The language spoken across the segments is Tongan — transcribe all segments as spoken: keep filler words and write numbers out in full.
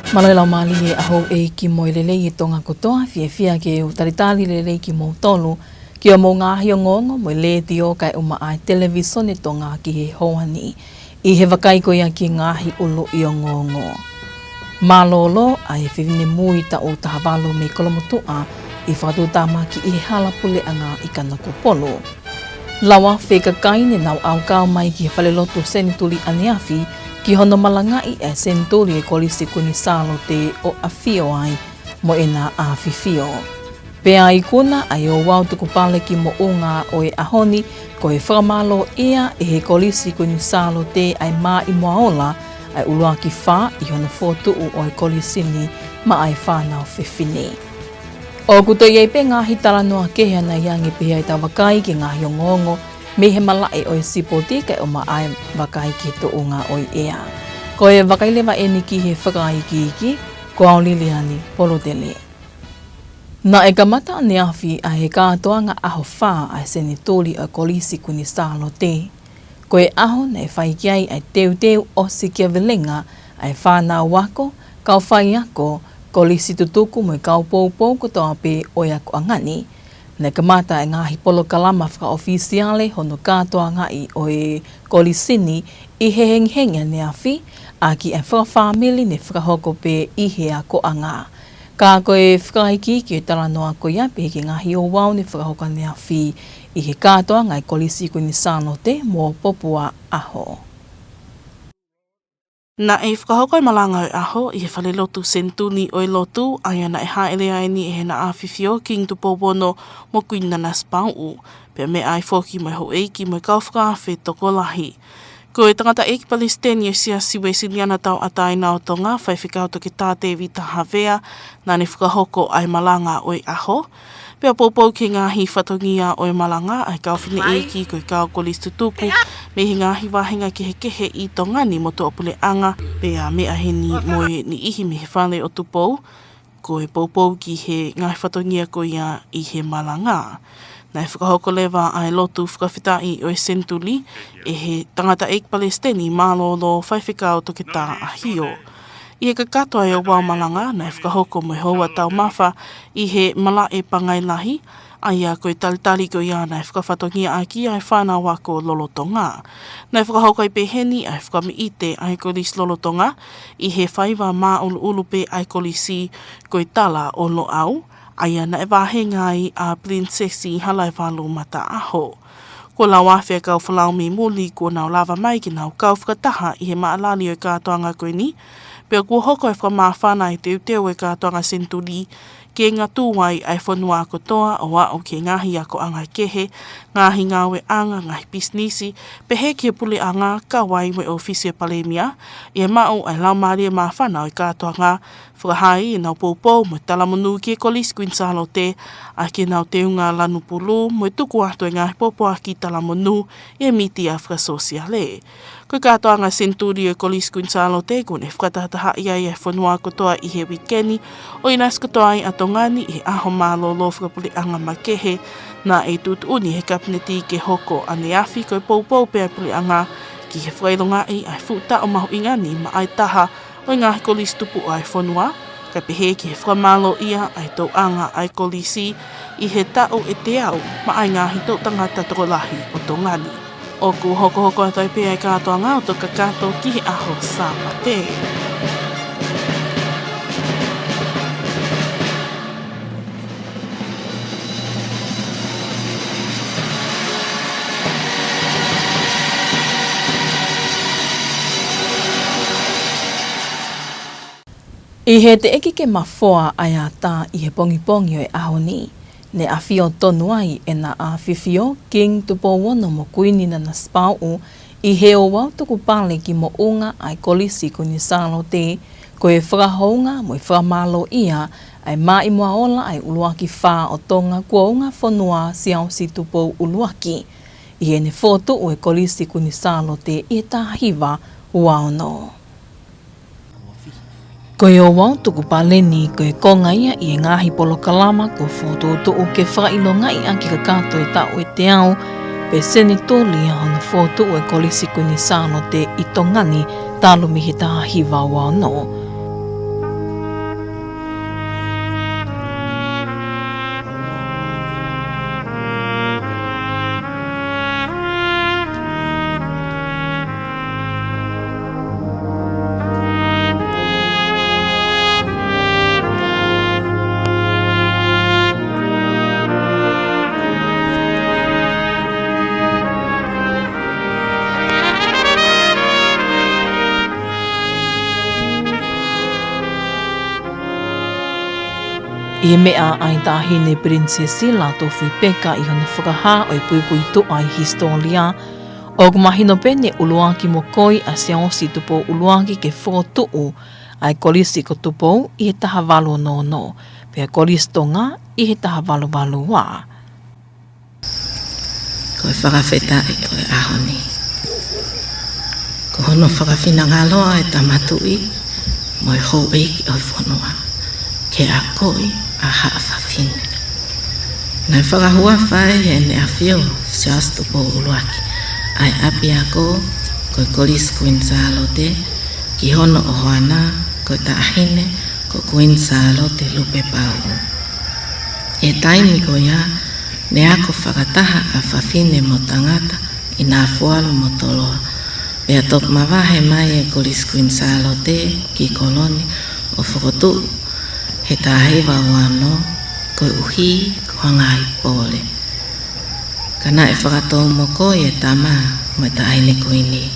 Mālō e laumālie ʻa houʻeiki mo e lelei ʻa Tonga kotoa, fiefia ke u talitali lelei kimoutolu ki hoʻomou ngaahi ongoongo mei he Letiō kae ʻumaʻā e Televīsone Tonga ki he houa ni. ʻI he vakai ko ia ki he ngaahi ʻuluʻi ongoongo. Mālōlō ʻa e fefine mui taʻu taha valu mei Kolomotuʻa ʻi Fakatuʻutāmaki ʻi he Hala Puleʻanga ʻi Kanokupolu. Laui afe kakai ne nau ʻaukau mai ki he falelotu Senituli ʻaneafi ki hono malangaʻi e senituli e Kolisi Kuini Sālote ʻo ʻafio ai mo ʻena ʻafifio. Pea ikuna ʻa e ouau tuku pale ki moʻunga ʻo e ʻaho ni, ko e fakamālōʻia ʻe he Kolisi Kuini Sālote ʻa e Maʻimoa Ola ʻa e ʻUluaki Fā ʻi hono fokotuʻu ʻo e kolisi ni maʻa e fānau fefine. ʻOku toe ʻi ai pē ngaahi talanoa kehe ʻanai ange pehē ʻetau vakai ki he ngaahi ongoongo mei he malaʻe ʻo e sipoti kae ʻumaʻā e vakai ki he tuʻunga ʻo e ʻea. Ko e vakai leva eni ki he fakaikiiki, ko au Liliani Polutele. Naʻe kamata ʻaneafi ʻa e kātoanga ʻaho fā ʻa e senituli ʻo e Kolisi Kuini Sālote. Ko e ʻaho naʻe fai ki ai ʻa e teuteu ʻosikiavelenga ʻa e fānau ako, kau faiako, kolisi tutuku mo e kau poupou kotoa pē ʻo e akoʻanga ni. Naʻe kamata e ngaahi polokalama fakaʻofisiale hono kātoangaʻi ʻo e kolisi ni ʻi he hengihengi ʻaneafi, ʻaki e fakafāmili ne fakahoko pē ʻi he akoʻanga. Ka ko e fakaikiiki ʻo e talanoa ko ia pehē ki he ngaahi ouau ne fakahoko ʻaneafi ʻi he kātoanga e Kolisi Kuini Sālote mo Popua ʻAho. Naʻe fakahoko e malanga ʻo e ʻaho ʻi he falelotu senituli ʻo e lotu, ʻa ia naʻe hāʻele ai ni ʻe heʻena ʻafifio Kingi Tupou Ono mo Kuini Nanasipauʻu, pea meʻa ai foki mo e houʻeiki mo e kau fakaafe tokolahi. Ko e tangataʻeiki palesiteni ʻo e Siasi Uēsiliana Tauʻatāina ʻo Tonga, Faifekau Toketā Tēvita Havea, naʻa ne fakahoko ʻa e malanga ʻo e ʻaho. Pea poupou ki he ngaahi fatongia ʻo e malanga ʻa e kau fineʻeiki ko e kau kolisi tutuku mei he ngaahi vāhenga kehekehe ʻi Tonga ni mo tuʻapuleʻanga, pea meʻa heni mo e niʻihi mei he fale ʻo Tupou, ko e poupou ki he ngaahi fatongia ko ia ʻi he malanga. Naʻe fakahoko leva ʻa e lotu fakafetaʻi ʻo e senituli ʻe he tangataʻeiki palesiteni mālōlō Faifekau Toketā ʻAhio. ʻI he kakato ʻa e ouau malanga, naʻe fakahoko mo e houa taumafa ʻi he malaʻe Pangai Lahi, ʻa ia ko e talitali ko ia naʻe fakafatongiaʻaki ʻa e fānau ako lolotonga. Naʻe fakahoko ai pē heni ʻa e fakamiʻite ʻa e kolisi lolotonga ʻi he faiva māʻuluʻulu pē ʻa e kolisi, ko e tala ʻo Loʻau, ʻa ia naʻe vāhenga ai ʻa Pilinisesi Halaevalu Mataʻaho. Kuo laui afe e kau folau mei muli kuo nau lava mai ke nau kau fakataha ʻi he maʻalali ʻo e kātoanga ko eni, pea kuo hoko e fakamāfana e teuteu e kātoanga senituli ke ngatū ai ʻa e fonua kotoa ʻo aʻu ki he ngaahi akoʻanga kehe, ngaahi ngāueʻanga, ngaahi pisinisi, pehē ki he puleʻanga, kau ai mo e ʻŌfisi ʻo e Palēmia, ʻi he maʻu ʻa e laumālie māfana ʻo e kātoanga, fakahā ai ʻenau poupou mo e talamonū ki he Kolisi Kuini Sālote, ʻaki ʻenau teunga lanu pulū, mo e tuku atu e ngaahi pōpoaki talamonū ʻi he mītia fakasōsiale. Ko e kātoanga senituli ʻo e Kolisi Kuini Sālote, kuo ne fakatahatahaʻi ai e fonua kotoa ʻi he uike ni, ʻo ʻinasi kotoa ai ʻa Tonga ni ʻi he ʻaho mālōlō fakapuleʻanga makehe, naʻe tuʻutuʻuni ʻe he Kapineti ke hoko ʻaneafi. Ko e poupou pē ʻa e puleʻanga ki he fakaʻilongaʻi ʻa e fuʻu taʻu mahuʻinga ni maʻa e taha ʻo e ngaahi kolisi tupuʻa ʻa e fonua, kae pehē ki he fakamālōʻia ʻa e tauʻanga ʻa e kolisi ʻi he taʻu ʻe teau maʻa e ngaahi toʻutangata tokolahi ʻo Tonga ni. ʻOku hokohoko atu ai pē ʻa e kātoanga ʻo toki kakato ki he ʻaho Sāpate. ʻI he teʻeki ke mafoa ʻa e ʻatā ʻi he pongipongi ʻo e ʻaho ni, ne ʻafio tonu ai ʻena ʻafifio Kingi Tupou Ono mo Kuini Nanasipauʻu ʻi he ouau tuku pale ki moʻunga ʻa e Kolisi Kuini Sālote, ko e fakahounga mo e fakamālōʻia ʻa e Maʻimoa Ola ʻa e ʻUluaki Fā ʻo Tonga, Kuo Unga Fonua Siaosi Tupou ʻUluaki, ʻi heʻene fokotuʻu e Kolisi Kuini Sālote ʻi he taha hiva ua ono. Ko e ouau tuku pale ni ko e konga ia ʻi he ngaahi polokalama kuo fokotuʻutuʻu ke fakaʻilongaʻi ʻaki e kakato e taʻu ʻe teau pe senituli ʻa hono fokotuʻu e Kolisi Kuini Sālote ʻi Tonga ni talu mei he taha hiva ua ono. ʻI he meʻa ʻa e Taʻahine Pilinisesi Lātūfuipeka ʻi hono fakahā ʻo e puipuituʻa ʻi he hisitōlia, ʻoku mahino pē ne ʻuluaki mokoi ʻa Siaosi Tupou ʻUluaki ke fokotuʻu ʻa e Kolisi ko Tupou ʻi he taha valu ono ono, pea Kolisi Tonga ʻi he taha valu valu ua. Ko e fakafetaʻi ʻo e ʻaho ni, ko hono fakafinangalo ʻa e Tama Tuʻi mo e houʻeiki ʻo e fonua ke akoʻi ʻa Haʻa Fafine. Naʻe fakahuafa ʻe Heʻene ʻAfio Siaosi Tupou ʻUluaki ʻa e ʻapiako ko e Kolisi Kuini Sālote ki hono ʻohoana ko e Taʻahine ko Kuini Sālote Lupepauʻu. ʻI he taimi ko ia, ne ako fakataha ʻa fafine mo tangata ʻi Nafualu mo Toloa, pea toki mavahe mai e Kolisi Kuini Sālote ki Koloni ʻo fokotuʻu he taha hiva ua ono, koeʻuhi ko ha ngaahi pole. Ka naʻe fakatou mokoi e Tama mo e Taʻahine Kuini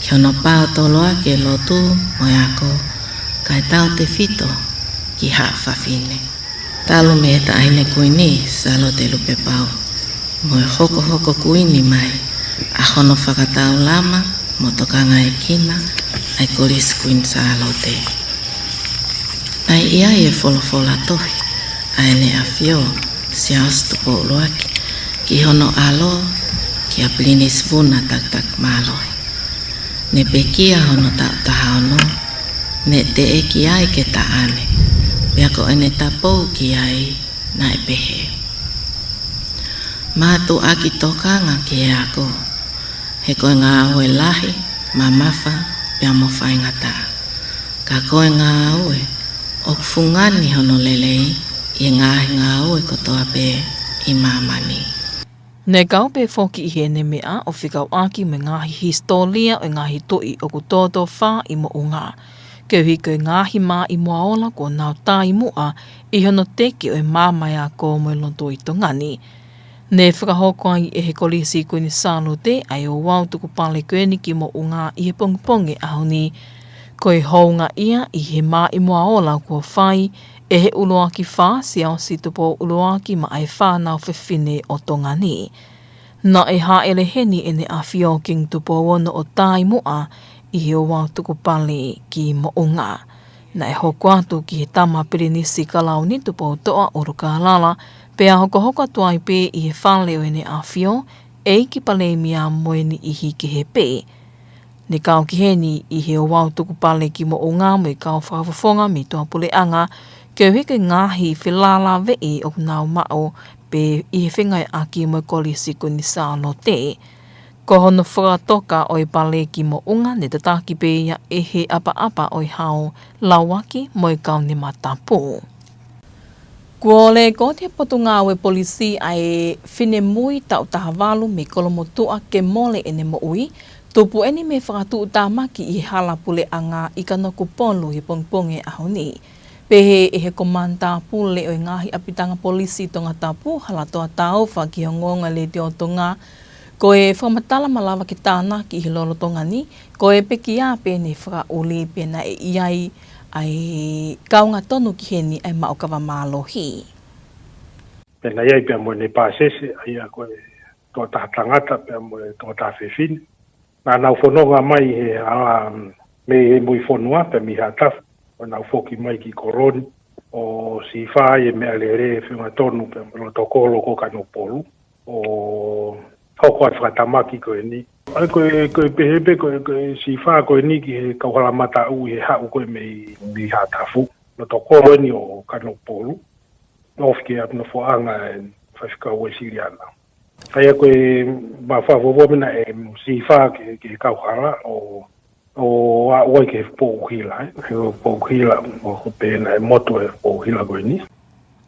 ki hono pā ʻo Toloa ke lotu mo e ako, kae tautefito ki Haʻa Fafine. Talu mei he Taʻahine Kuini Sālote Lupepauʻu mo e hokohoko Kuini mai ʻa hono fakataulama mo tokangaekina ʻa e Kolisi Kuini Sālote, naʻe ʻi ai e folofola tohi ʻa ʻEne ʻAfio Siaosi Tupou ʻUluaki ki hono ʻalo kia Pilinisi Vuna Takitakimaalohi. Ne pekia hono taʻu taha ono, ne teʻeki ai ke taʻane, pea ko ʻene tapou ki ai naʻe pehē: Mātuʻaki tokanga ki he ako, he ko e ngāue lahi, mamafa, pea mo faingataʻa. Ka ko e ngāue ʻoku fungani hono lelei ʻi he ngaahi ngāue kotoa pē ʻi māmani. Ne kau pē foki ʻi heʻene meʻa ʻo fekauʻaki mo e ngaahi hisitōlia ʻo e ngaahi tuʻi ʻoku tōtōfā ʻi Moʻunga, koeʻuhi ko e ngaahi maʻimoa ola kuo nau taimuʻa ʻi hono teke ʻo e maama ʻo e ako mo e lotu ʻi Tonga ni. Ne fakahoko ai ʻe he Kolisi Kuini Sālote ʻa e ouau tukupale ko eni ki Moʻunga ʻi he pongipongi ʻaho ni, ko e houngaʻia ʻi he maʻimoa ola kuo fai ʻe he ʻUluaki Fā Siaosi Tupou ʻUluaki maʻa e fānau fefine ʻo Tonga ni. Naʻe hāʻele heni ʻEne ʻAfio Kingi Tupou Ono ʻo taimuʻa ʻi he ouau tukupale ki Moʻunga. Naʻe hoko atu ki he Tama Pilinisi Kalauni Tupoutoʻa ʻUlukālala, pea hokohoko atu ai pē ʻi he fale ʻo ʻEne ʻAfio, ʻEiki Palēmia mo e niʻihi kehe pē. Ne kau ki heni ʻi he ouau tukupale ki Moʻunga mo e kau fakafofonga mei tuʻapuleʻanga, koeʻuhi ko e ngaahi felālāveʻi ʻoku nau maʻu pē ʻi he fengāueʻaki mo e Kolisi Kuini Sālote. Ko hono fakatoka ʻo e pale ki Moʻunga ne tataki pē ia ʻe he ʻapaʻapa ʻo e Hau, Lauaki mo e Kaunimatapu. Kuo lekooti ʻe he Potungāue Polisi ʻa e finemui taʻu taha valu mei Kolomotuʻa ke mole ʻene moʻui, tupu eni mei he fakatuʻutāmaki ʻi he hala puleʻanga ʻi Kanokupolu he pongipongi ʻaho ni. Pehē ʻe he Komanitā Pule ʻo e ngaahi ʻapitanga polisi Tongatapu, Halatoa Taufa, ki he ongoongo ʻa e Letiō Tonga, ko e fakamatala malava ke tānaki ʻi he lolotonga ni, ko e pekia pē ʻene fakaʻuli pea naʻe ʻi ai ʻa e kaunga tonu ki heni ʻa e maʻu kava mālohi. Pea naʻe ʻi ai pea mo ʻene pāsese, ʻa ia ko e tokotaha tangata pea mo e tokotaha fefine. Naʻa nau fononga mai he hala, mm, mei he Muifonua pea mei Haʻatafu, ʻo nau foki mai ki Koloni, ʻo sīfā ʻa e meʻalele feʻunga tonu pea mo e lotokolo ko Kanokupolu, ʻo hoko ai e fakatamaki ko eni. ʻA ia ko e, ko e pehē pē ko e, ko e sīfā ko eni ki he kauhala mataʻu ʻi he haʻu ko ē mei, mei Haʻatafu. Lotokolo eni ʻo Kanokupolu, ofi ki he ʻapi nofoʻanga ʻa e faifekau Uēsiliana. ʻA ia ko e mafao vovomina e sīfā ki he, ki he kauhala ʻo, ʻo aʻu ai ki he Pou Hila, ē? He Pou Hila, ʻoku pehē naʻe motu e Pou Hila ko eni.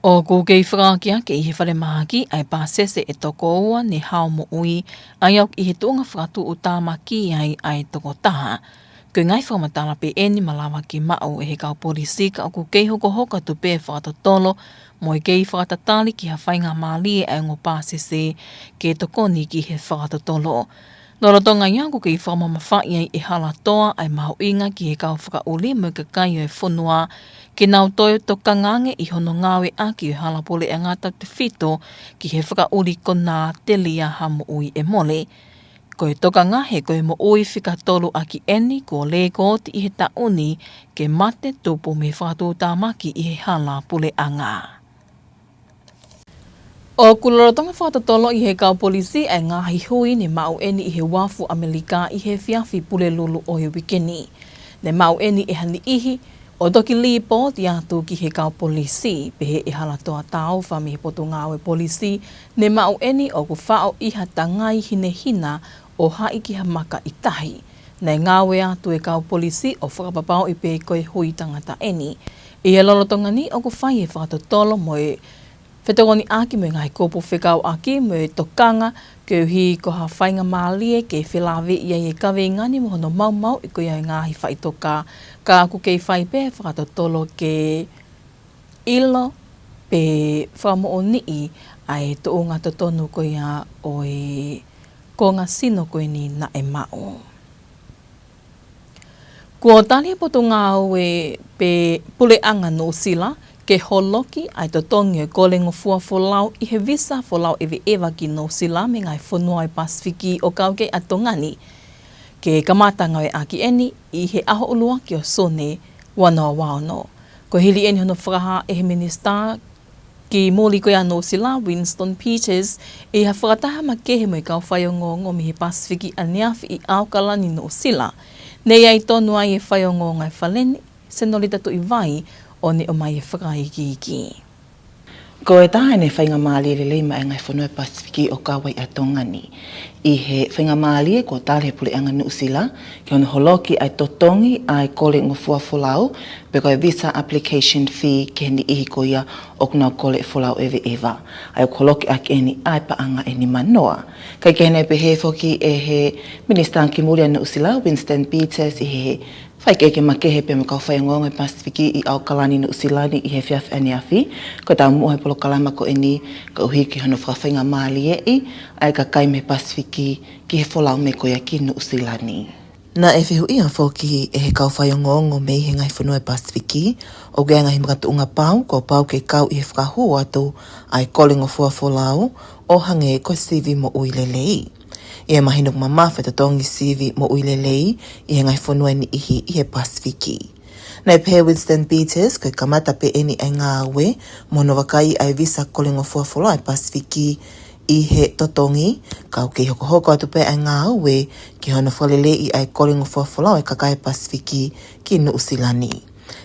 ʻOku kei fakaakeake ʻi he falemahaki ʻa e pāsese ʻe toko ua ne hao moʻui, ʻa ia ʻoku ʻi he tuʻunga fakatuʻutāmaki ai ʻa e tokotaha. Ko e ngaahi fakamatala pē eni malava ke maʻu ʻe he kau polisi, ka ʻoku kei hokohoko atu pē e fakatotolo mo e kei fakatatali ki ha faingamālie ʻa e ongo pāsese ke tokoni ki he fakatotolo. Lolotonga ia ʻoku kei fakamamafaʻi ai ʻe Halatoa ʻa e mahuʻinga ki he kau fakaʻuli mo e kakai ʻo e fonua ke nau toe tokanga ange ʻi hono ngāueʻaki ʻo e hala puleʻanga tautefito ki he fakaʻuli ko Nātelia Hamoʻui ʻEmole. Ko e tokanga he ko e moʻui fika tolu ʻaki eni kuo lēkooti ʻi he taʻu ni ke mate tupu mei he fakatuʻutāmaki ʻi he hala puleʻanga. ʻOku lolotonga fakatotoloʻi ʻe he kau polisi ʻa e ngaahi hui ne maʻu eni ʻi he uafu ʻAmelika ʻi he efiafi Pulelulu ʻo e uike ni. Ne maʻu eni ʻe ha niʻihi ʻo toki lipooti atu ki he kau polisi, pehē ʻe Halatoa Taufa mei he Potungāue Polisi, ne maʻu eni ʻoku faʻo ʻi ha tangai hinehina ʻo haʻi ki ha maka ʻi tahi. Naʻe ngāue atu e kau polisi ʻo fakapapauʻi pe ko e hui tangata eni. ʻI he lolotonga ni ʻoku fai e fakatotolo mo e fetokoniʻaki mo e ngaahi kupu fekauʻaki mo e tokanga koeʻuhi ko ha faingamālie ke felāveʻi ai e kaveinga ni mo hono maumauʻi ko ia e ngaahi faʻitoka, ka ʻoku kei fai pē fakatotolo ke ʻilo pe fakamoʻoniʻi ʻa e tuʻunga totonu ko ia ʻo e konga sino ko eni naʻe maʻu. Kuo tali ʻe he Potungāue pe Puleʻanga Nuʻusila ke holoki ʻa e totongi ʻo e kole ngofua folau ʻi he visa folau ʻeveʻeva ki Nuʻusila mei he ngaahi fonua ʻo e Pasifiki ʻo kau ki ai ʻa Tonga ni, ke kamata ngāueʻaki eni ʻi he ʻaho ʻuluaki ʻo Sune ua noa ua ono. Ko e hili eni hono fakahā ʻe he Minisitā ki muli ko ia ʻa Nuʻusila, Winston Peters, ʻi ha fakataha makehe mo e kau faiongoongo mei he Pasifiki ʻAneafi ʻi ʻAokalani, Nuʻusila. Ne ʻi ai tonu ai e faiongoongo ʻa e Fale ni, Senolita Tuʻivai, ʻo ne ʻomai e fakaikiiki. Ko e taha eni e faingamālie lelei maʻa e ngaahi fonua ʻo e Pasifiki ʻo kau ai ʻa Tonga ni ʻi he faingamālie kuo tali ʻe he Puleʻanga Nuʻusila ki hono holoki ʻa e totongi ʻa e kole ngofua folau, pe ko e visa application fee ki he niʻihi ko ia ʻoku nau kole folau ʻeveʻeva. ʻA ia ʻoku holokiʻaki eni ʻa e paʻanga ʻe nimanoa. Kae kehe naʻe pehē foki ʻe he Minisitā ki muli ʻa Nuʻusila, Winston Peters, ʻi he fakaʻekeʻeke makehe pea mo e kau faiongoongo ʻo e Pasifiki ʻi ʻAokalani, Nuʻusila ni ʻi he efiafi ʻaneafi, ko e taumuʻa ʻo e polokalama ko eni koeʻuhi ki hono fakafaingamālieʻi ʻa e kakai mei he Pasifiki ki he folau mei ko ia ki Nuʻusila ni. Naʻe fehuʻia foki ʻe he kau faiongoongo mei he ngaahi fonua ʻo e Pasifiki, ʻoku ʻi ai e ngaahi makatuʻunga pau kuo pau ke kau ʻi he fakahū atu ʻa e kole ngofua folau, ʻo hangē ko e sivi moʻui lelei. ʻI he mahino ʻoku mamafa e totongi sivi moʻui lelei ʻi he ngaahi fonua ʻe niʻihi ʻi he Pasifiki. Naʻe pehē ʻe Winston Peters, ko e kamata pē eni ʻa e ngāue mo hono vakaiʻi ʻa e visa kole ngofua folau ʻa e Pasifiki ʻi he totongi, ka ʻoku kei hokohoko atu pē ʻa e ngāue ki hono fakaleleiʻi ʻa e kole ngofua folau ʻa e kakai ʻo e Pasifiki ki Nuʻusila ni.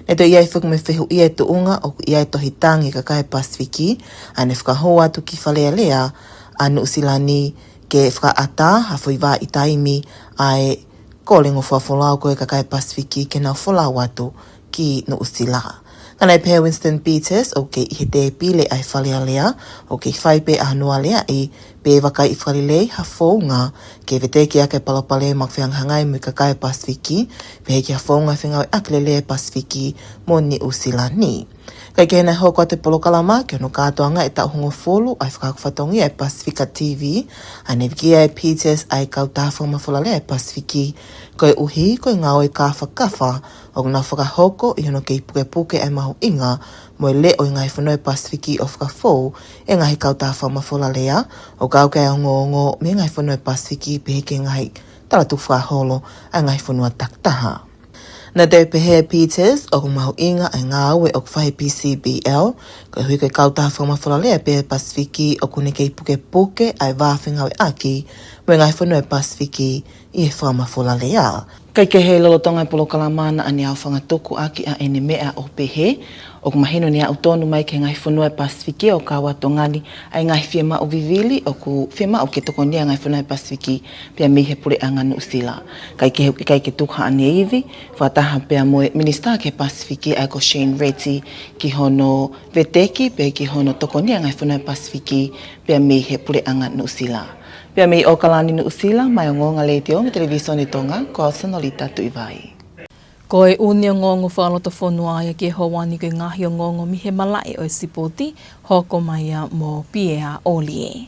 Naʻe toe ʻi ai foki mo e fehuʻia e tuʻunga ʻoku ʻi ai e tohi tangi ʻa e kakai ʻo e Pasifiki, ʻa ʻene fakahū atu ki Fale Alea ʻa Nuʻusila ni ke fakaʻatā ha foʻi vahaʻa taimi ʻa e kole ngofua folau ko ē ʻa e kakai ʻo e Pasifiki ke nau folau atu ki Nuʻusila. Ka naʻe pehē ʻe Winston Peters, ʻoku kei ʻi he tēpile ʻa e Fale Alea, ʻoku kei fai pē ʻa hono aleaʻi pe vakaiʻi fakalelei ha founga ke veteki ʻaki e palopalema ʻoku fehangahangai mo e kakai ʻo e Pasifiki, pehē ki ha founga fengāueʻaki lelei ʻa e Pasifiki mo Nuʻusila ni. Kae kehe naʻe hoko atu e polokalama ki hono kātoanga ʻe taʻu hongofulu ʻa e fakahoko fatongia ʻa e Pasifika T V, ʻa ʻene vikia ʻe Peters ʻa e kautaha fakamafola lea ʻa e Pasifiki, koeʻuhi ko e ngāue kāfakafa ʻoku nau fakahoko ʻi hono kei pukepuke ʻa e mahuʻinga mo e leʻo ʻo e ngaahi fonua ʻo e Pasifiki ʻo fakafou e ngaahi kautaha fakamafola lea, ʻo kau ki ai e ongoongo mei he ngaahi fonua ʻo e Pasifiki pehē ki he ngaahi talatukufakaholo ʻa e ngaahi fonua takitaha. Naʻe toe pehē ʻe Peters, ʻoku mahuʻinga ʻa e ngāue ʻoku fai ʻe he P C B L, koeʻuhi ko e kautaha fakamafola lea pē ʻa e Pasifiki ʻoku ne kei pukepuke ʻa e vā fengāueʻaki mo e ngaahi fonua ʻo e Pasifiki ʻi he fakamafola lea. Kae kehe, lolotonga e polokalama naʻa ne aofanga tuku ʻaki ʻa ʻene meʻa ʻo pehē, ʻoku mahino ne aʻu tonu mai ki he ngaahi fonua ʻo e Pasifiki ʻo kau ʻa Tonga ni ʻa e ngaahi fiemaʻu vivili ʻoku fiemaʻu ke tokonia ʻe he ngaahi fonua ʻo e Pasifiki pea mei he Puleʻanga Nuʻusila. Kae kehe, ʻoku ʻikai ke tuku haʻane ivi fakataha pea mo e Minisitā ki he Pasifiki ʻa ia ko Shane Reti ki hono veteki pe ki hono tokonia ʻe he ngaahi fonua ʻo e Pasifiki pea mei he Puleʻanga Nuʻusila. Pea mei ʻAokalani, Nuʻusila, maʻá e Ongoongo Letiō mo e Televīsone Tonga, ko au Senolita Tuʻivai. Ko e ʻUni Ongoongo Fakalotofonua ia ki he houa ni. Ko e ngaahi ongoongo mei he malaʻe ʻo e sipoti, hoko mai ia mo Piea ʻOlie.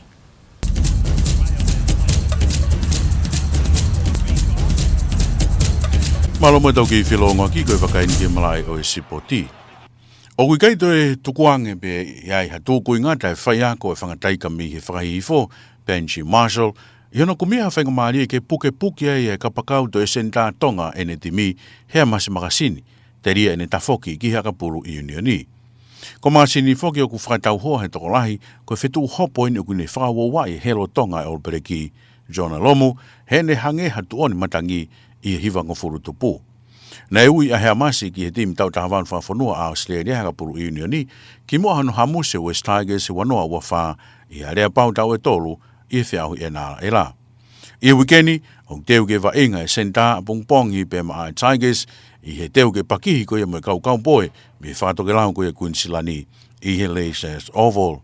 Mālō mo e tau kei felongoaki, ko e vakai eni ki he malaʻe ʻo e sipoti. ʻOku ʻikai toe tukuange pē ʻe ʻi ai ha tūkuinga taʻe faiako ʻa e fanga taika mei he fakahihifo, Benji Marshall, ʻi hono kumi ha faingamālie ke pukepuke ai e kapakau toe senitā Tonga ʻene timi, Heamasi Makasini, telia ʻene tafoki ki he ʻakapulu ʻiunioni. Ko Makasini foki ʻoku fakatauhoa he tokolahi, ko e fetuʻu hopo eni ʻoku ne fakauouaʻi he lolotonga e All Black, Jonah Lomu, heʻene hangē ha tuʻoni matangi ʻi he hivangofulu tupu. Naʻe ui ʻa Heamasi ki he timi taʻu taha valu fakafonua ʻa ʻAositelēlia he ʻakapulu ʻiunioni, kimuʻa hono hamusi e West Tigers he ua noa ua fā ʻi he aleapau taʻu ʻe tolu ʻi he feʻauhi ʻe nala ʻe la. ʻI he uike ni, ʻoku teu ke vaʻinga e senitā ʻapongipongi pea maʻa e Tigers, ʻi he teu ke pakihi ko ia mo e kau Kaupoe, mei he fakatokelau ko ia Kuinisilani, ʻi he Leyshurst Oval.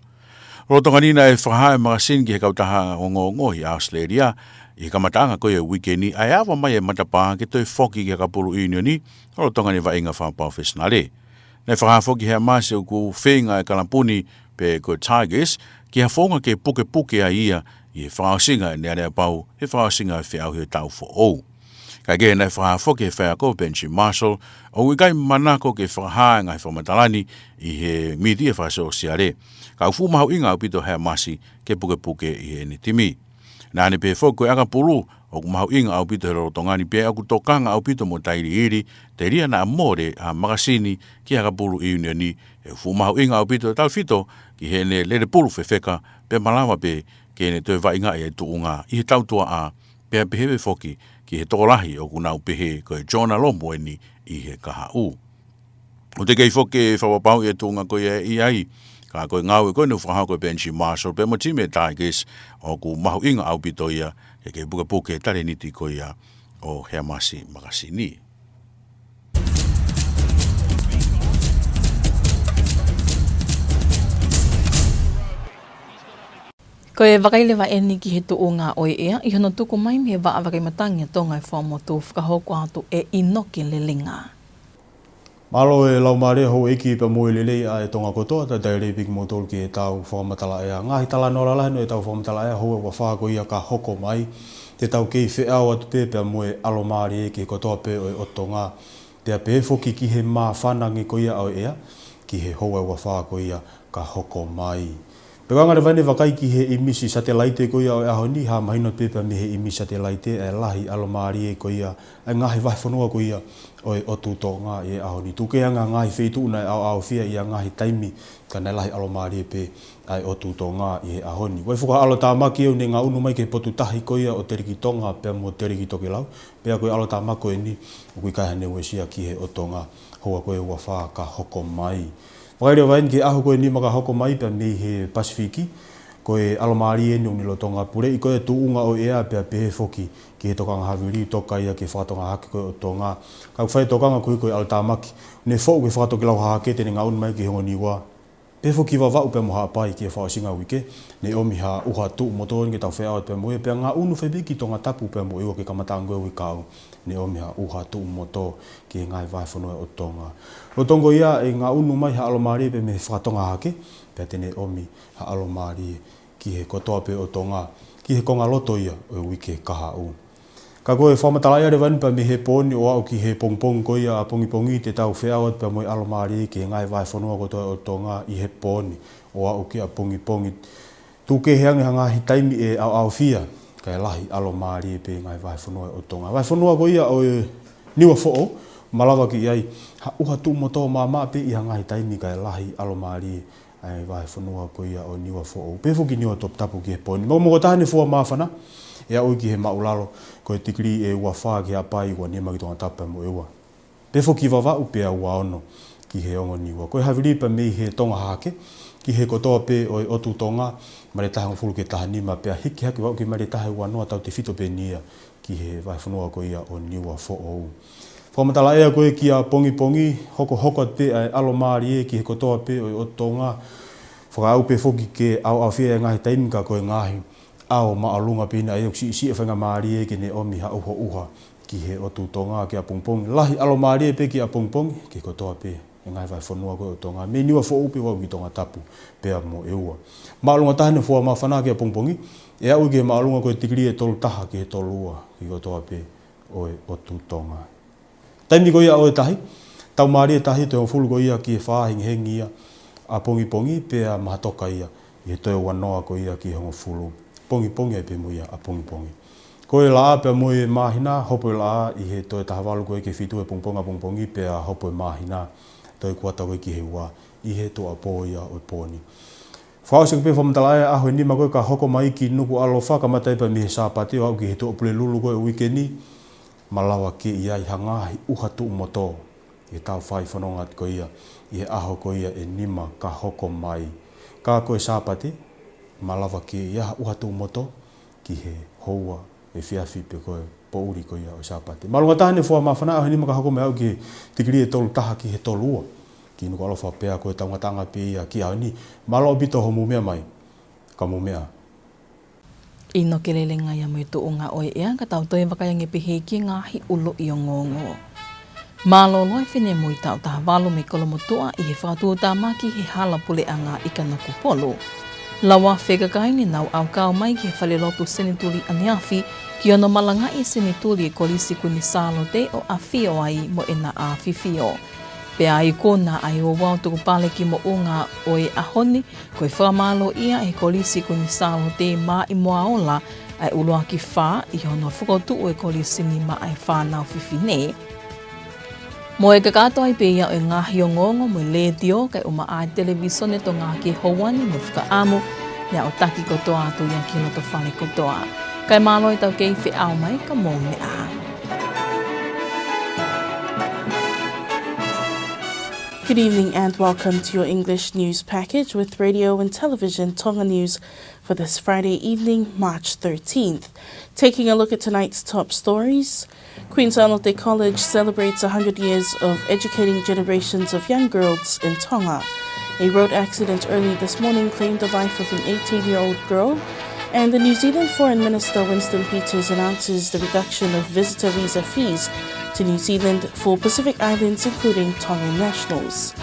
Lolotonga ni naʻe fakahā ʻe Makasini ki he kautaha ongoongoa ʻi ʻAositelēlia, ʻi he kamataʻanga ko ia uike ni, ʻa e ava mai e matapā ke toe foki ki he ʻakapulu ʻiunioni, lolotonga ʻene vaʻinga fakapalofesinale. Naʻe fakahā foki ʻe Heamasi ʻoku feinga e kalapu ni pe ko e Tigers, ki ha founga ke pukepuke ai ia, ʻi he fakaʻosinga ʻene aleapau, he fakaʻosinga e feʻauhi ʻo e taʻu foʻou. Kaekehe naʻe fakahā foki ʻe he faiako Benji Marshall, ʻoku ʻikai manako ke fakahā e ngaahi fakamatala ni ʻi he mītia fakasōsiale. Ka ʻoku fuʻu mahuʻinga ʻaupito ʻa Heamasi ke pukepuke ʻi heʻene timi. Naʻa ne pehē foki ko e ʻakapulu, ʻoku mahuʻinga ʻaupito he lolotonga ni pea ʻoku tokanga ʻaupito mo Tailiili, telia naʻa mole ʻa Makasini ki he ʻakapulu ʻiunioni, he ʻoku fuʻu mahuʻinga ʻaupito tautefito ki heʻene lele pulu fefeka pea malava pē ke ne toe vaʻingaʻi e tuʻunga ʻi he taʻu tuʻa, pea pehē foki ki he tokolahi ʻoku nau pehē ko e Jonah Lomu eni ʻi he kahaʻu. ʻOku teʻeki ai foki ke fakapapauʻi e tuʻunga ko ia ʻe ʻi ai, ka ko e ngāue ko eni ʻoku fakahā ko e Benji Marshall pea mo e timi e Tigers ʻoku mahuʻinga ʻaupito ia ke kei pukepuke e talēniti ko ia ʻo Heamasi Makasini. Ko e vakai leva eni ki he tuʻunga ʻo e ʻea, ʻi hono tuku mai mei he Vaʻa Vakai Matangi ʻa Tonga ʻi Fuaʻamotu, fakahoko atu ʻe ʻInoke Lelenga. Mālō e laumālie houʻeiki pea mo e lelei ʻa e Tonga kotoa, talitali lelei pē kimoutolu ki heʻetau fakamatala ʻea. Ngaahi talanoa lalahi ʻo ʻetau fakamatala ʻea houa ua fā ko ia ka hoko mai, te tau kei feʻao atu pē pea mo e ʻalomālie ki he kotoa pē ʻo e ʻOtu Tonga. Pea pehē foki ki he māfana ange ko ia ʻo e ʻea, ki he houa ua fā ko ia ka hoko mai. Pea ko e anga leva eni e vakai ki he ʻīmisi satelaite ko ia ʻo e ʻaho ni, hā mahino pē pea mei he ʻīmisi satelaite ʻa e lahi ʻalomālie ko ia ʻa e ngaahi vahefonua ko ia ʻo e ʻOtu Tonga ʻi he ʻaho ni. Tuku kehe ange ha ngaahi feituʻu naʻe ʻaoʻaofia ʻi ha ngaahi taimi, ka naʻe lahi ʻalomālie pē ʻa e ʻOtu Tonga ʻi he ʻaho ni. Ko e fuka ʻalotāmaki ʻoku ne ngaʻunu mai ki he potu tahi ko ia ʻo Teleki Tonga pea mo Teleki Tokelau. Pea ko e ʻalotāmaki ko eni, ʻoku ʻikai haʻane uesia ki he ʻOtu Tonga, houa ko e ua fā ka hoko mai. Vakai leva eni ki he ʻaho ko eni ma ka hoko mai pea mei he Pasifiki, ko e ʻalomālie eni ʻoku ne lolotonga puleʻi ko e tuʻunga ʻo e ʻea pea pehē foki ki he tokanga havili, toka ia ki he fakatoka hahake ko e ʻOtu Tonga. Ka ʻoku fai e tokanga ko e, ko e ʻalotāmaki, ne foʻu ki he fakatokelau hahake te ne ngaʻunu mai ki he ongo Niua. Pehē foki Vavaʻu pea mo Haʻapai ki he fakaʻosinga uike, ne ʻomi ha ʻuha tuʻu motu eni ke tau feʻao atu pea mo ia, pea ngaʻunu fai pē ki Tongatapu pea mo ʻEua ki he kamataʻanga ko e uike kahaʻu, ne ʻomi ha ʻuha tuʻu motu ki he ngaahi vahefonua ʻo Tonga. Lolotonga ia ʻe ngaʻunu mai ha ʻalomālie pea mei he fakatoka hahake, pea te ne ʻomi ha ʻalomālie ki he kotoa pē ʻo Tonga, ki he konga loto ia ʻo e uike kahaʻu. Ka ko e fakamatala ʻea leva eni pea mei he pō ni ʻo aʻu ki he pongipongi ko ia ʻapongipongi te tau feʻao atu pea mo e ʻalomālie ki he ngaahi vahefonua kotoa ʻo Tonga ʻi he pō ni ʻo aʻu ki ʻapongipongi. Tuku kehe ange ha ngaahi taimi ʻe ʻaoʻaofia, kae lahi ʻalomālie pē ngaahi vahefonua ʻo Tonga. Vahefonua ko ia ʻo e Niuafoʻou, malava ke ʻi ai ha ʻuha tuʻu motu maʻamaʻa pē ʻi ha ngaahi taimi kae lahi ʻalomālie ʻa e vahefonua ko ia ʻo Niuafoʻou. Pehē foki Niuatoputapu ki he pō ni. Mo, mo ko e taha eni e fua māfana, ʻe aʻu ki he māʻulalo, ko e tikilī ʻe ua fā ki Haʻapai, ua nima ki Tongatapu pea mo ʻEua. Pehē foki Vavaʻu pea ua ono ki he ongo Niua. Ko e havili pea mei he Tonga hahake, ki he kotoa pē ʻo e ʻOtu Tonga, maile taha hongofulu ki he taha nima pea hiki hake ʻo aʻu ki he maile taha ua noa tautefito pē eni ia ki he vahefonua ko ia ʻo Niuafoʻou. Fakamatala ʻea ko e ki ʻapongipongi, hokohoko atu pē ʻa e ʻalomālie ki he kotoa pē ʻo e ʻOtu Tonga. Fakaʻau pē foki ke ʻaoʻaofia ʻi he ngaahi taimi ka ko e ngaahi ʻao māʻolunga pē eni ʻa ia ʻoku siʻisiʻi e faingamālie ke ne ʻomi ha ʻuhoʻuha ki he ʻOtu Tonga ki ʻapongipongi. Lahi ʻalomālie pē ki ʻapongipongi, ki he kotoa pē e ngaahi vahefonua ko ia ʻo Tonga. Mei Niuafoʻou pē ʻo aʻu ki Tongatapu pea mo ʻEua. Māʻolunga taha eni e fua māfana ki ʻapongipongi, ʻe aʻu ki he māʻolunga ko e tikilī ʻe tolu taha ki he tolu ua ki he kotoa pē ʻo e ʻOtu Tonga. Taimi ko ia ʻo e tahi, tau mālie tahi toe hongofulu ko ia ki he fā hengihengi ia ʻapongipongi pea mahatoka ia ʻi he toe ua noa ko ia ki he hongofulu pongipongi ai pē mo ia ʻapongipongi. Ko e laʻā pea mo e māhina, hopo e laʻā ʻi he toe taha valu ko ia ki he fitu he pongipongi ʻapongipongi pea hopo e māhina toe kuata ko ia ki he ua ʻi he tuʻuapō ia ʻo e pō ni. Fakaʻosi ʻaki pē fakamatala ʻa e ʻaho ʻe nima ko ia ka hoko mai ki Nukuʻalofa kamata ai pē mei he Sāpate ʻo aʻu ki he Tuʻapulelulu ko ia ʻo e uike ni, malava ke ʻi ai ha ngaahi ʻuha tuʻumoto ʻi he tau fai fononga ko ia ʻi he ʻaho ko ia ʻe nima ka hoko mai. Ka ko e Sāpate, malava ke ʻi ai ha ʻuha tuʻumoto ki he houa, efiafi pe ko e poʻuli ko ia ʻo e Sāpate. Māʻolunga taha ʻene fua māfana ʻaho ʻe nima ka hoko mai aʻu ki he tikilī ʻe tolu taha ki he tolu ua ki Nukuʻalofa pea ko e taungataʻanga pē ia ki he ʻaho ni. Mālō ʻaupito hoʻomou meʻa mai. Ka mou meʻa ā. ʻInoke lelei ia mo e tuʻunga ʻo e ʻea, ka tau toe vakai ange pē ki he ngaahi ʻuluʻi ongoongo. Mālōlō e finemui taʻu taha valu mei Kolomotuʻa ʻi he fakatuʻutāmaki he hala puleʻanga ʻi Kanokupolu. Lauafe e kakai ne nau ʻaukau mai ki he falelotu senituli ʻaneafi ki hono malangaʻi e senituli e Kolisi Kuini Sālote ʻo ʻafio ai mo ʻena ʻafifio. Pea ikuna ʻa e ouau tukupale ki moʻunga ʻo e ʻaho ni, ko e fakamālō ia ʻe he Kolisi Kuini Sālote Maʻimoaola ʻa e ʻuluaki fā ʻi hono fokotuʻu e kolisi ni maʻa e fānau fefine. Mo e kakato ai pē ia ʻo e ngaahi ongoongo mo e letiō kae ʻumaʻā e Televīsone Tonga ki he houa ni, mo e fakaʻamu ne aʻutaki kotoa atu ia ki loto fale kotoa. Kae mālō e tau kei feʻao mai, ka mou meʻa ā. Good evening and welcome to your English news package with Radio and Television Tonga News for this Friday evening, March thirteenth. Taking a look at tonight's top stories, Queen Sālote College celebrates a hundred years of educating generations of young girls in Tonga. A road accident early this morning claimed the life of an eighteen-year-old girl, and the New Zealand Foreign Minister Winston Peters announces the reduction of visitor visa fees to New Zealand for Pacific Islands, including Tongan nationals.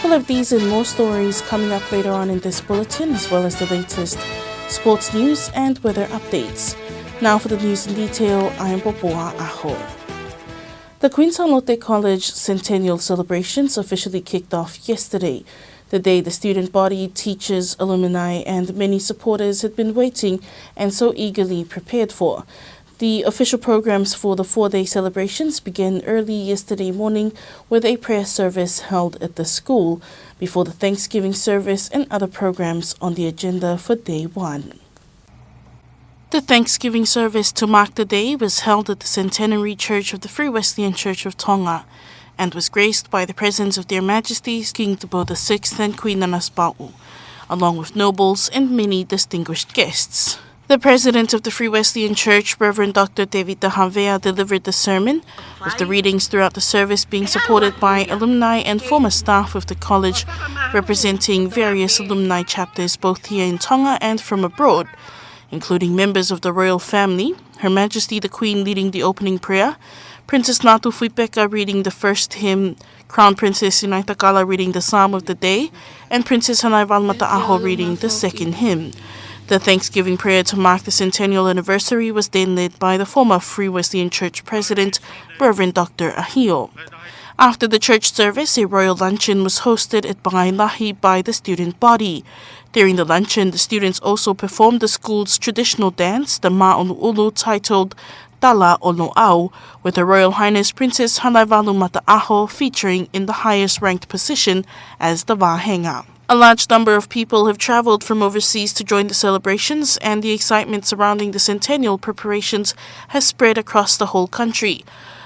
We'll have these and more stories coming up later on in this bulletin, as well as the latest sports news and weather updates. Now for the news in detail, I am Popua ʻAho. The Queen Sālote College Centennial celebrations officially kicked off yesterday, the day the student body, teachers, alumni, and many supporters had been waiting and so eagerly prepared for. The official programs for the four-day celebrations began early yesterday morning with a prayer service held at the school before the Thanksgiving service and other programs on the agenda for day one. The Thanksgiving service to mark the day was held at the Centenary Church of the Free Wesleyan Church of Tonga and was graced by the presence of Their Majesties King Tupou the sixth and Queen Nanasipauʻu, along with nobles and many distinguished guests. The President of the Free Wesleyan Church, Reverend Doctor Tevita Havea, delivered the sermon, with the readings throughout the service being supported by alumni and former staff of the college, representing various alumni chapters both here in Tonga and from abroad, including members of the royal family, Her Majesty the Queen leading the opening prayer, Princess Lātūfuipeka reading the first hymn, Crown Princess Sinaitakala reading the Psalm of the Day, and Princess Hanaevalu Mataʻaho reading the second hymn. The Thanksgiving prayer to mark the centennial anniversary was then led by the former Free Wesleyan Church President, Reverend Doctor ʻAhio. After the church service, a royal luncheon was hosted at Pangai Lahi by the student body. During the luncheon, the students also performed the school's traditional dance, the Māʻonuʻulu, titled Tala ʻo Loʻau, with Her Royal Highness Princess Hanaevalu Mataʻaho featuring in the highest ranked position as the vāhenga. A large number of people have travelled from overseas to join the celebrations, and the excitement surrounding the centennial preparations has spread across the whole country.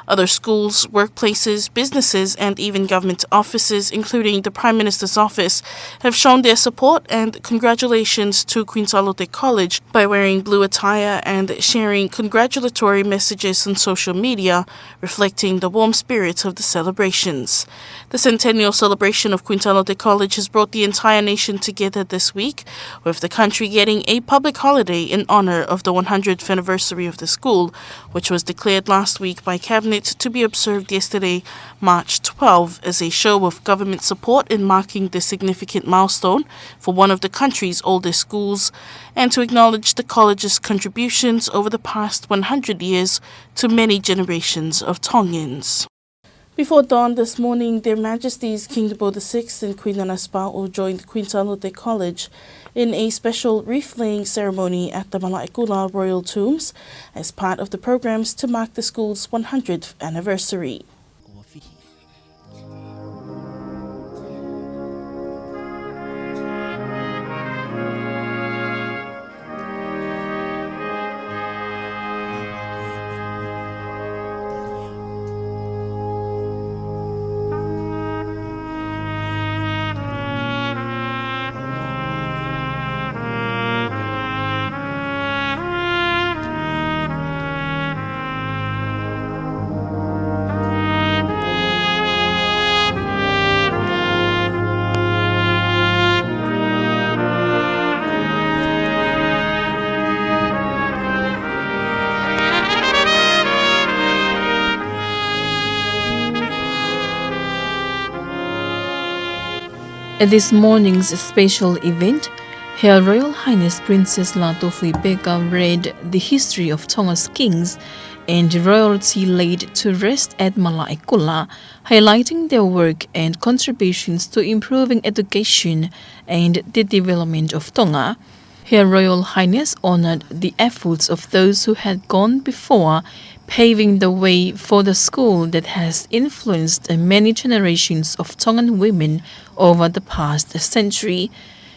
Other schools, workplaces, businesses, and even government offices, including the Prime Minister's office, have shown their support and congratulations to Queen Sālote College by wearing blue attire and sharing congratulatory messages on social media, reflecting the warm spirit of the celebrations. The centennial celebration of Queen Sālote College has brought the entire nation together this week, with the country getting a public holiday in honour of the one hundredth anniversary of the school, which was declared last week by Cabinet to be observed yesterday, March twelve, as a show of government support in marking this significant milestone for one of the country's oldest schools, and to acknowledge the college's contributions over the past one hundred years to many generations of Tongans. Before dawn this morning, Their Majesties King Tupou the sixth and Queen Nanasipauʻu joined Queen Sālote College in a special wreath-laying ceremony at the Malaʻekula Royal Tombs as part of the programs to mark the school's one hundredth anniversary. At this morning's special event, Her Royal Highness Princess Lātūfuipeka read the history of Tonga's kings and royalty laid to rest at Malaʻekula, highlighting their work and contributions to improving education and the development of Tonga. Her Royal Highness honored the efforts of those who had gone before, paving the way for the school that has influenced many generations of Tongan women over the past century.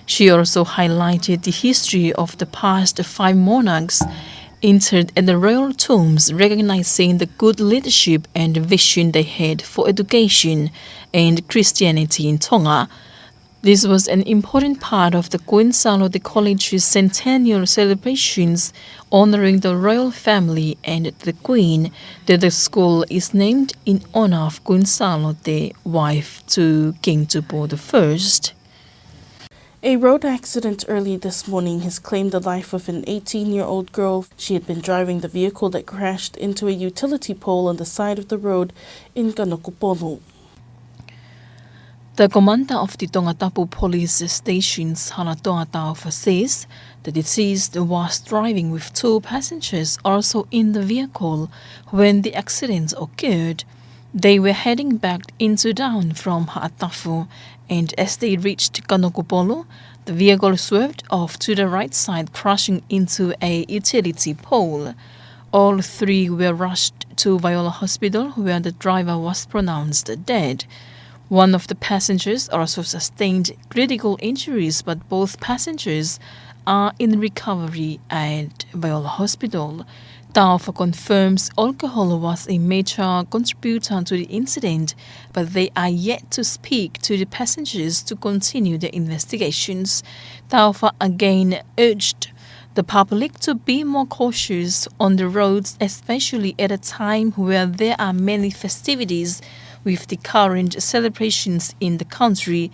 She also highlighted the history of the past five monarchs interred at the royal tombs, recognizing the good leadership and vision they had for education and Christianity in Tonga. This was an important part of the Queen Sālote College's centennial celebrations, honoring the royal family and the Queen, that the school is named in honor of Queen Sālote, wife to King Tupou the first. A road accident early this morning has claimed the life of an eighteen-year-old girl. She had been driving the vehicle that crashed into a utility pole on the side of the road in Kanokupolu. The commander of the Tongatapu Police Station's Halatoa Taufa says the deceased was driving with two passengers also in the vehicle when the accident occurred. They were heading back into town from Haʻatafu, and as they reached Kanokupolu, the vehicle swerved off to the right side, crashing into a utility pole. All three were rushed to Vaiola Hospital, where the driver was pronounced dead. One of the passengers also sustained critical injuries, but both passengers are in recovery at Vaiola Hospital. Taufa confirms alcohol was a major contributor to the incident, but they are yet to speak to the passengers to continue their investigations. Taufa again urged the public to be more cautious on the roads, especially at a time where there are many festivities with the current celebrations in the country,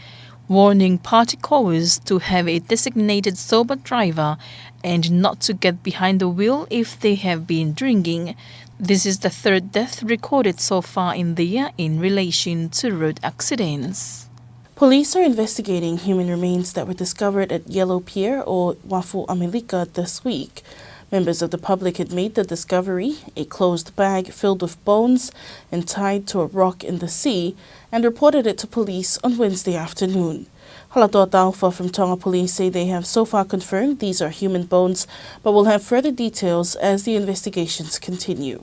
warning partygoers to have a designated sober driver and not to get behind the wheel if they have been drinking. This is the third death recorded so far in the year in relation to road accidents. Police are investigating human remains that were discovered at Yellow Pier or Uafu ʻAmelika this week. Members of the public had made the discovery, a closed bag filled with bones and tied to a rock in the sea, and reported it to police on Wednesday afternoon. Halatoa Taufa from Tonga Police say they have so far confirmed these are human bones, but will have further details as the investigations continue.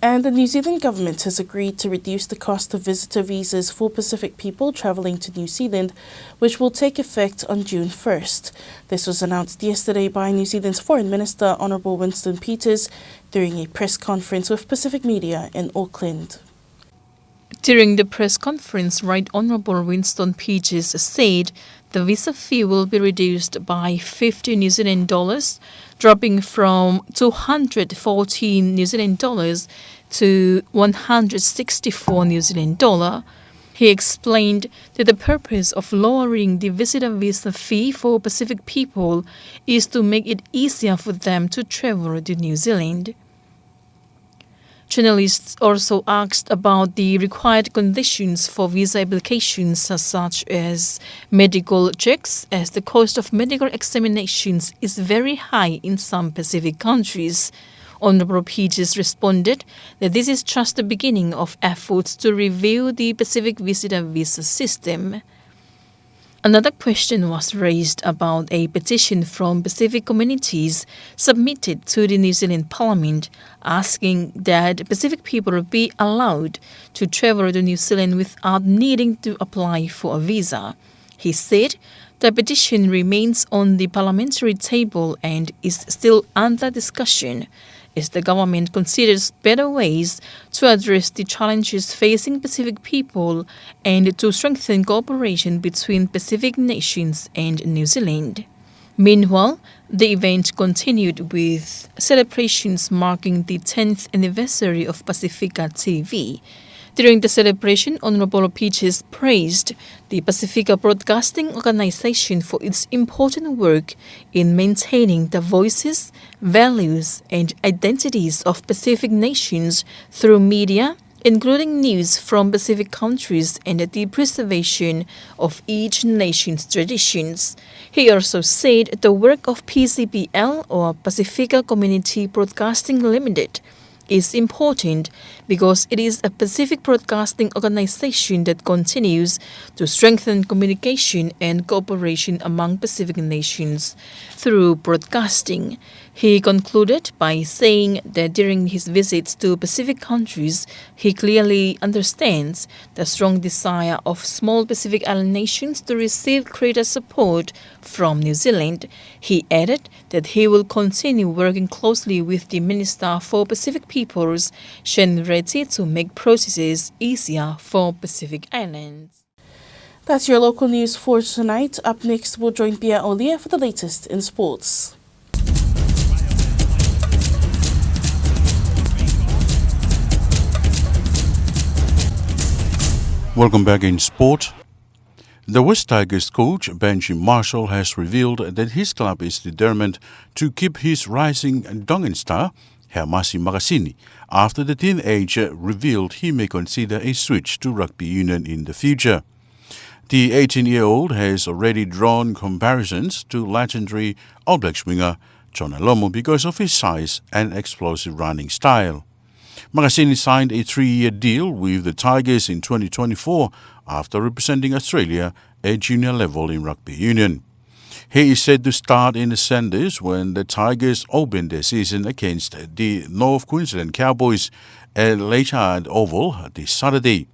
And the New Zealand government has agreed to reduce the cost of visitor visas for Pacific people travelling to New Zealand, which will take effect on June first. This was announced yesterday by New Zealand's Foreign Minister, Honourable Winston Peters, during a press conference with Pacific media in Auckland. During the press conference, Right Honourable Winston Peters said the visa fee will be reduced by fifty New Zealand dollars, dropping from two hundred fourteen New Zealand dollars to one hundred sixty-four New Zealand dollar. He explained that the purpose of lowering the visitor visa fee for Pacific people is to make it easier for them to travel to New Zealand. Journalists also asked about the required conditions for visa applications, such as medical checks, as the cost of medical examinations is very high in some Pacific countries. Honorable Peters responded that this is just the beginning of efforts to review the Pacific visitor visa system. Another question was raised about a petition from Pacific communities submitted to the New Zealand Parliament asking that Pacific people be allowed to travel to New Zealand without needing to apply for a visa. He said the petition remains on the parliamentary table and is still under discussion as the government considers better ways to address the challenges facing Pacific people and to strengthen cooperation between Pacific nations and New Zealand. Meanwhile, the event continued with celebrations marking the tenth anniversary of Pacifica T V. During the celebration, Honorable Peters praised the Pacifica Broadcasting Organization for its important work in maintaining the voices, values, and identities of Pacific nations through media, including news from Pacific countries and the preservation of each nation's traditions. He also said the work of P C B L, or Pacifica Community Broadcasting Limited, is important because it is a Pacific broadcasting organization that continues to strengthen communication and cooperation among Pacific nations through broadcasting. He concluded by saying that during his visits to Pacific countries, he clearly understands the strong desire of small Pacific Island nations to receive greater support from New Zealand. He added that he will continue working closely with the Minister for Pacific Peoples, Shane Reti, to make processes easier for Pacific Islands. That's your local news for tonight. Up next, we'll join Pia Olie for the latest in sports. Welcome back in sport. The West Tigers coach, Benji Marshall, has revealed that his club is determined to keep his rising Tongan star, Haemasi Makasini, after the teenager revealed he may consider a switch to rugby union in the future. The eighteen-year-old has already drawn comparisons to legendary All Blacks winger Jonah Lomu because of his size and explosive running style. Makasini signed a three-year deal with the Tigers in twenty twenty-four after representing Australia at junior level in rugby union. He is set to start in the centres when the Tigers open their season against the North Queensland Cowboys at Leichhardt Oval this Saturday.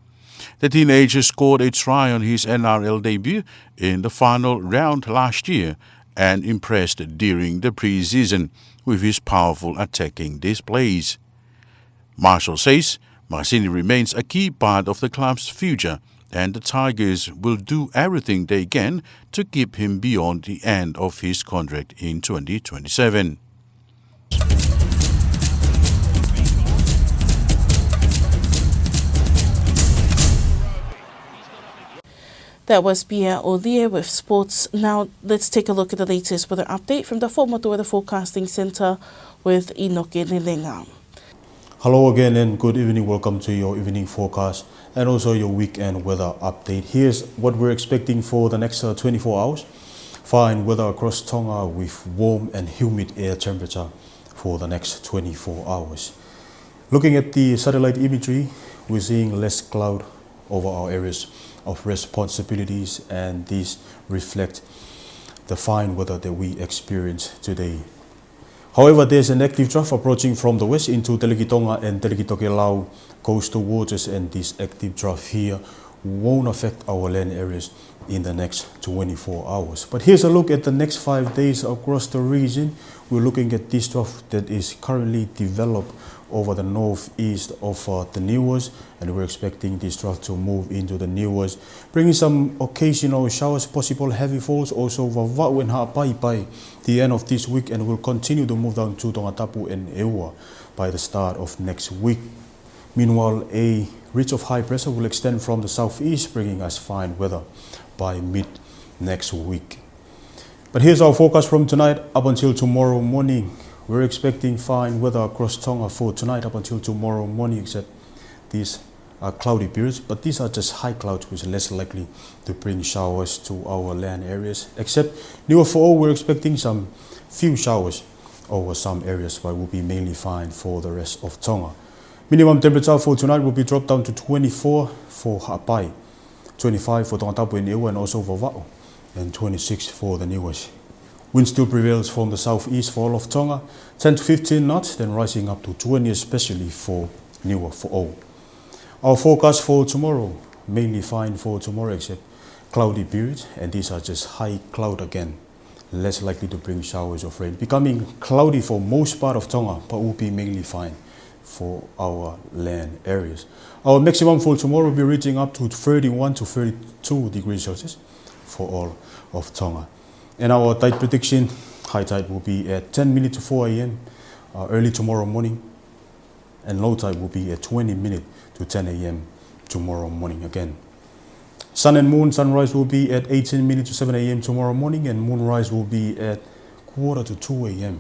The teenager scored a try on his N R L debut in the final round last year and impressed during the pre-season with his powerful attacking displays. Marshall says Makasini remains a key part of the club's future, and the Tigers will do everything they can to keep him beyond the end of his contract in twenty twenty-seven. That was Pia Olie with sports. Now let's take a look at the latest weather update from the Fuaʻamotu Weather Forecasting Centre with Inoke Lelenga. Hello again and good evening. Welcome to your evening forecast and also your weekend weather update. Here's what we're expecting for the next, uh, twenty-four hours. Fine weather across Tonga with warm and humid air temperature for the next twenty-four hours. Looking at the satellite imagery, we're seeing less cloud over our areas of responsibilities, and these reflect the fine weather that we experience today. However, there's an active trough approaching from the west into Telekitonga and Telekitokelau coastal waters, and this active trough here won't affect our land areas in the next twenty-four hours. But here's a look at the next five days across the region. We're looking at this trough that is currently developed over the northeast of, uh, the Niuas, and we're expecting this trough to move into the Niuas, bringing some occasional showers, possible heavy falls, also vavau and haʻapaipai the end of this week, and will continue to move down to Tongatapu and ʻEua by the start of next week. Meanwhile, a ridge of high pressure will extend from the southeast, bringing us fine weather by mid next week. But here's our forecast from tonight up until tomorrow morning. We're expecting fine weather across Tonga for tonight up until tomorrow morning, except these are cloudy periods, but these are just high clouds, which are less likely to bring showers to our land areas. Except Niuafoʻou, we're expecting some few showers over some areas, but will be mainly fine for the rest of Tonga. Minimum temperature for tonight will be dropped down to twenty-four for Haʻapai, twenty-five for Tongatapu and Niua and also Vavaʻu, and twenty-six for the Niuas. Wind still prevails from the southeast for all of Tonga, ten to fifteen knots, then rising up to twenty, especially for Niua Foʻou. Our forecast for tomorrow, mainly fine for tomorrow, except cloudy periods, and these are just high cloud again. Less likely to bring showers of rain. Becoming cloudy for most part of Tonga, but will be mainly fine for our land areas. Our maximum for tomorrow will be reaching up to thirty-one to thirty-two degrees Celsius for all of Tonga. And our tide prediction, high tide will be at ten minutes to four A M, uh, early tomorrow morning, and low tide will be at twenty minutes to ten A M tomorrow morning again. Sun and moon, sunrise will be at eighteen minutes to seven A M tomorrow morning, and moonrise will be at quarter to two A M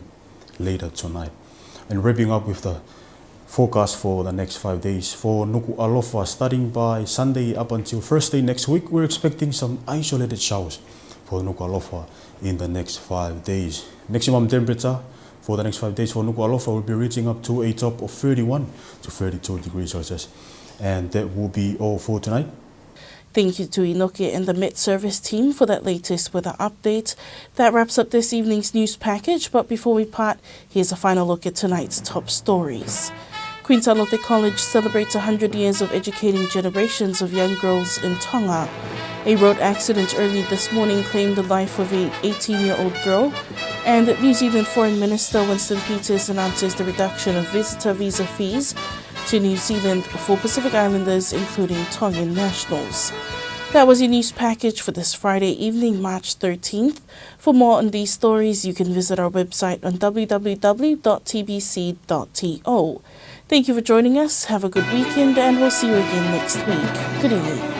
later tonight. And wrapping up with the forecast for the next five days. For Nukuʻalofa, starting by Sunday up until Thursday next week, we're expecting some isolated showers for Nukuʻalofa in the next five days. Maximum temperature for the next five days for Nukuʻalofa will be reaching up to a top of thirty-one to thirty-two degrees Celsius. And that will be all for tonight. Thank you to Inoke and the Met Service team for that latest weather update. That wraps up this evening's news package, but before we part, here's a final look at tonight's top stories. Queenstown Lotte College celebrates a hundred years of educating generations of young girls in Tonga. A road accident early this morning claimed the life of a eighteen-year-old girl. And New Zealand Foreign Minister Winston Peters announces the reduction of visitor visa fees to New Zealand for Pacific Islanders, including Tongan nationals. That was your news package for this Friday evening, March thirteenth. For more on these stories, you can visit our website on W W W dot T B C dot T O. Thank you for joining us. Have a good weekend, and we'll see you again next week. Good evening.